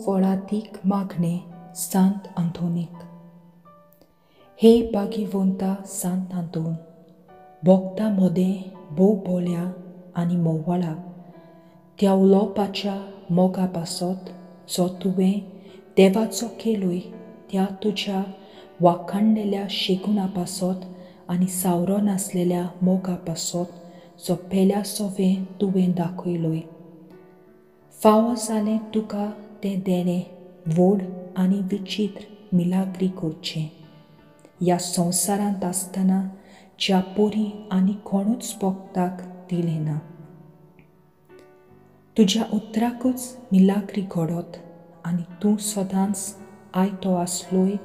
फळादीक मागणें सांत आंतोनीक. हे भाग्यवंता सांत आंतोन, भोगता मदें भोव बोल्या आनी मोवाळा त्या उलोवपाच्या मोगा पासत जो तुवें देवाचो केलोय त्या तुज्या वाखाणलेल्या शेगुणा पासत आनी सावरो नासलेल्या मोगा पासत जो पेल्या सोवें तुवें दाखयलोय. फावो जालें तुका तें देणें व्हड आनी विचित्र मिलाग्री करचें. ह्या संवसारांत आसतना ज्या पोरी आनी कोणूच भोगताक दिलें ना. तुज्या उतराकूच मिलाग्री घडत आनी तूं सदांच आयतो आसलोय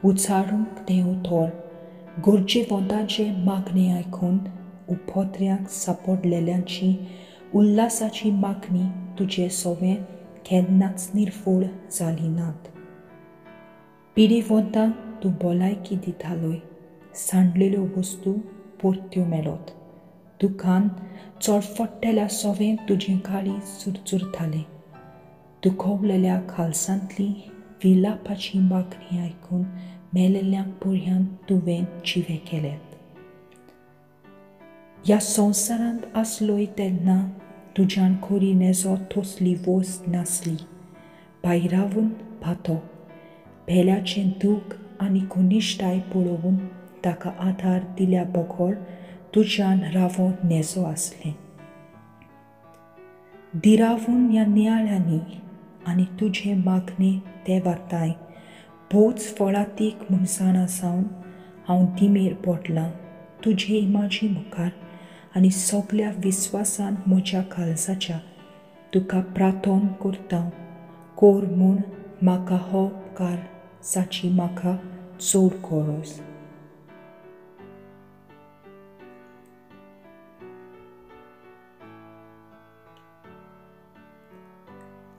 उचारूंक तें उतर गरजेवंतांचें मागणें आयकून उपद्र्यांक सापडलेल्यांची उल्हासाची मागणी तुजे सोवें केन्नाच निर्फळ जाली नात. पिडेवंतांक तूं भलायकी दितालोय, सांडलेल्यो वस्तू परत्यो मेळत, दुखान चडफडटेल्या सोवें तुजें काळीज चुरचुरतालें. दुखवलेल्या खालसांतली विलापाची मागणी आयकून मेलेल्यांक पर्यान तुवें जिवे केल्यात. ह्या संवसारांत आसलोय तेन्ना तुज्यान खोरी नेजो तसली वस्त नासली. भायरावून भातो भेल्याचें दूख आनी कुनिश्टाय पळोवन ताका आधार दिल्या बगर तुज्यान रावो नेजो आसलें. दिरावून ह्या नियाळ्यांनी आनी तुजें मागणें देवाताय भोवच फळादीक म्हूण जाणा जावन हांव दिमेर पडलां तुजे इमाजी मुखार आनी सगल्या विस्वासान म्हज्या काळजाच्या तुका प्रार्थना करता कोर म्हूण म्हाका हो उपकार जाची म्हाका चड गरज.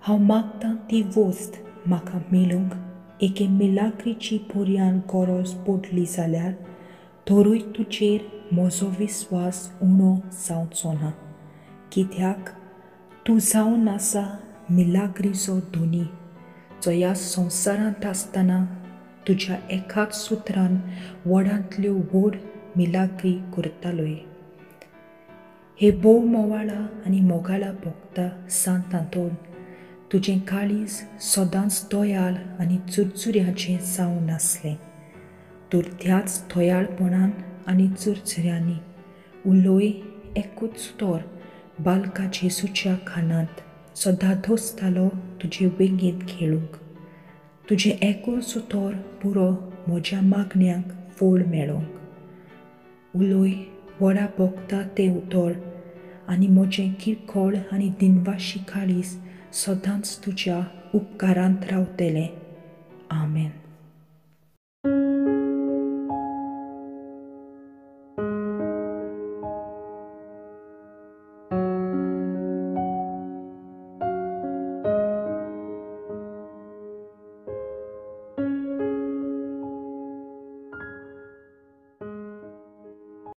हांव मागतां ती वस्त म्हाका मेळूंक एके मिलाग्रीची पर्यान गरज पडली जाल्यार तरूय तुजेर म्हजो विस्वास उणो जावचो ना, कित्याक तूं जावन आसा मिलाग्रीचो धनी जो ह्या संवसारांत आसतना तुज्या एकाच सुत्रान व्हडांतल्यो व्हड मिलाग्री करतालोय. हे भोव मोवाळा आनी मोगाळा भोगता सांत आंतोन, तुजें काळीज सदांच दयाळ आनी चुरचुऱ्याचें जावन आसलें. तर त्याच दयाळपणान आनी चुरचुऱ्यांनी उलोय एकूच तर बालका जेसूच्या खानांत सदां धोसतालो तुजे वेंगेंत खेळूंक. तुजें एकूच उतर पुरो म्हज्या मागण्यांक फळ मेळोंक. उलोय व्हडा भोगता तें उतर आनी म्हजें किरकोळ आनी दिनवाशी काळीज सदांच तुज्या उपकारांत रावतलें. आमेन.